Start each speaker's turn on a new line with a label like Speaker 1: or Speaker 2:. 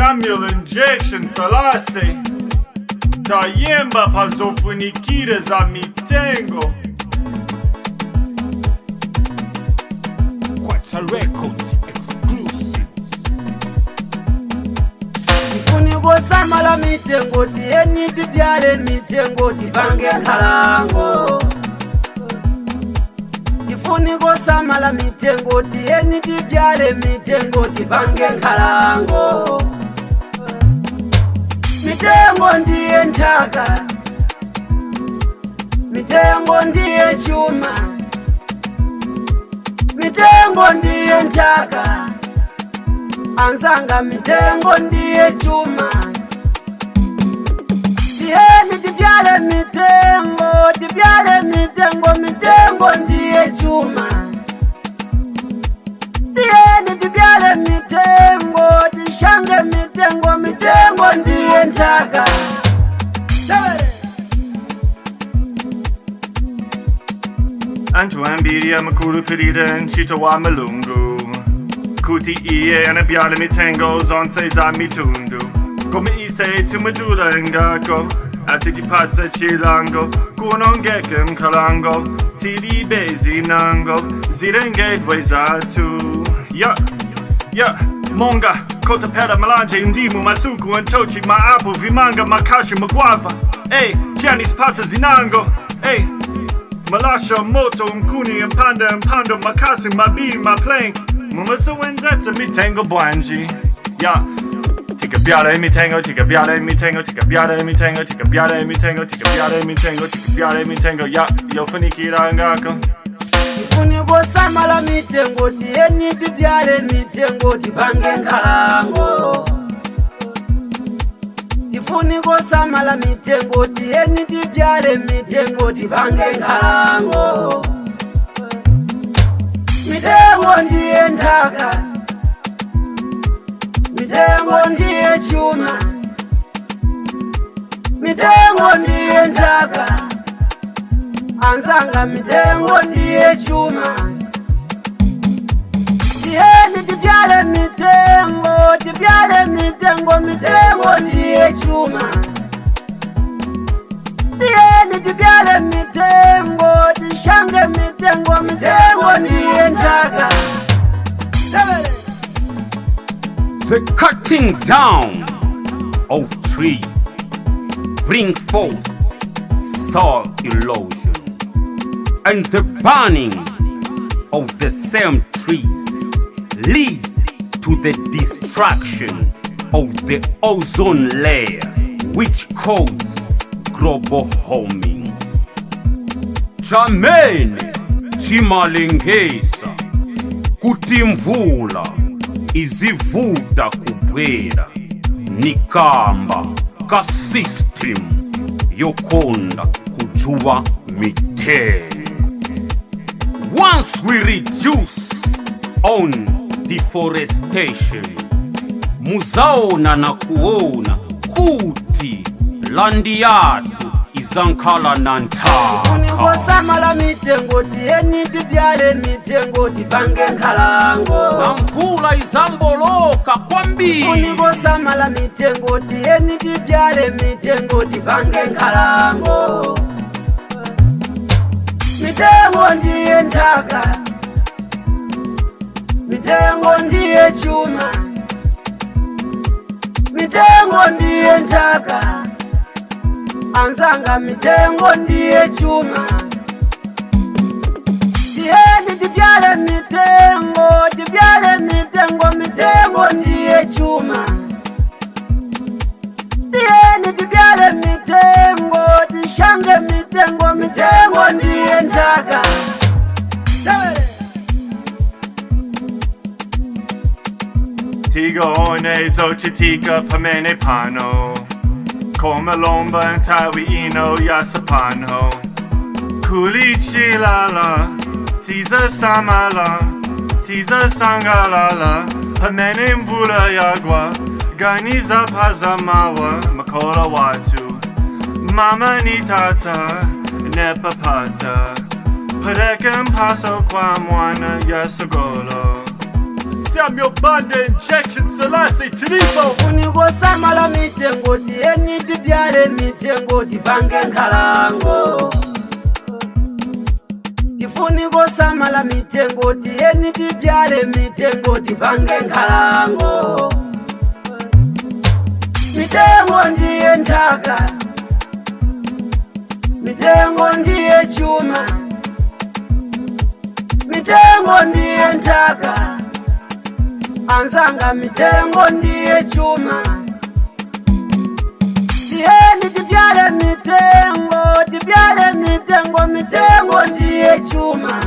Speaker 1: Samuel Injection Salase tayimba pazofunikira za mitengo.
Speaker 2: Kwacha Records exclusive.
Speaker 3: Chifuniko samala mitengo, tiyeni tibyale mitengo, tipange nkhalango. Chifuniko samala mitengo, tiyeni tibyale mitengo, tipange nkhalango. Mitengo ndiye nthaka, mitengo ndiye chuma, mitengo ndiye nthaka anzanga, mitengo ndiye chuma. Tiyeni tibyale mitengo, tibyale mitengo, mitengo ndiye chuma. Tiyeni tibyale mitengo, tishange mitengo, mitengo ndiye nthaka.
Speaker 1: Anthu ambiri amakhulupirira ntchito wa Mulungu kuti iye anabyala mitengo zonse za mitundu, koma ise timadula ngako asitipatsa chilango kuonongeka nkhalango tilibe zinango zilengedwe zathu ya ya monga kotapela, malanje, ndimu, masuku, nthochi, maapo, vimanga, makashu, magwava, ey chani zipatso zinango, ey malasha, moto, nkhuni, mpanda, mpando, makasi, mabi, maplank. Mumasewenzetsa mitengo bwanji? Ya tikabyala mitengo, tikabyala mitengo, tikabyala mitengo, tikabyala mitengo, tikabyala mitengo, tikabyala mitengo ya yofunikira ngako.
Speaker 3: Chifuniko samala mitengo, tiyeni tibyale mitengo, tipange nkhalango. Chifuniko samala mitengo, tiyeni tibyale mitengo, tipange nkhalango. Mitengo ndiye nthaka, mitengo ndiye chuma, mitengo ndiye nthaka anzanga, mitengo ndiye chuma. Tiyeni tibyale mitengo, tibyale mitengo, mitengo ndiye chuma. Tiyeni tibyale mitengo, tishange mitengo, mitengo ndiye nthaka.
Speaker 2: The cutting down of trees bring forth soil erosion, and the burning of the same trees lead to the destruction of the ozone layer, which cause global warming. Chamene chimalengesa kuti mvula izivuta kubwera nikamba ka system yokonda kujuwa mitengo. Once we reduce on deforestation, muzaona na kuona kuti land yathu izankhala na
Speaker 3: Chifuniko
Speaker 2: nthaka.
Speaker 3: Samala mitengo, tiyeni tibyale mitengo, tipange nkhalango.
Speaker 2: Na mvula izamboloka kwambiri.
Speaker 3: Chifuniko samala mitengo, tiyeni tibyale mitengo, tipange nkhalango. Mitengo ndiye nthaka, mitengo ndiye chuma, mitengo ndiye nthaka anzanga, mitengo ndiye chuma. Tiyeni tibyale mitengo, tibyale mitengo, mitengo ndiye chuma. Tiyeni tibyale mitengo, tishange mitengo, mitengo ndiye nthaka.
Speaker 1: Tigaone zochitika pamene pano koma lomba nthawi ino yatsopano kuli chilala tizasamala tizasangalala pamene mvula yagwa ganiza pazamawa makolo wathu mama ni tata nepapata pereka mphatso kwa mwana yasogolo. Samuel Banda injection Selassie Tilipo.
Speaker 3: Unikosamala mitengo, tiyeni tibyale mitengo, tipange nkhalango. Tifunikosamala mitengo, tiyeni tibyale mitengo, tipange nkhalango. Mitengo ndiye nthaka, mitengo ndiye chuma, mitengo ndiye nthaka anzanga, mitengo ndiye chuma. Tiyeni tibyale mitengo, tibyale mitengo, mitengo ndiye chuma.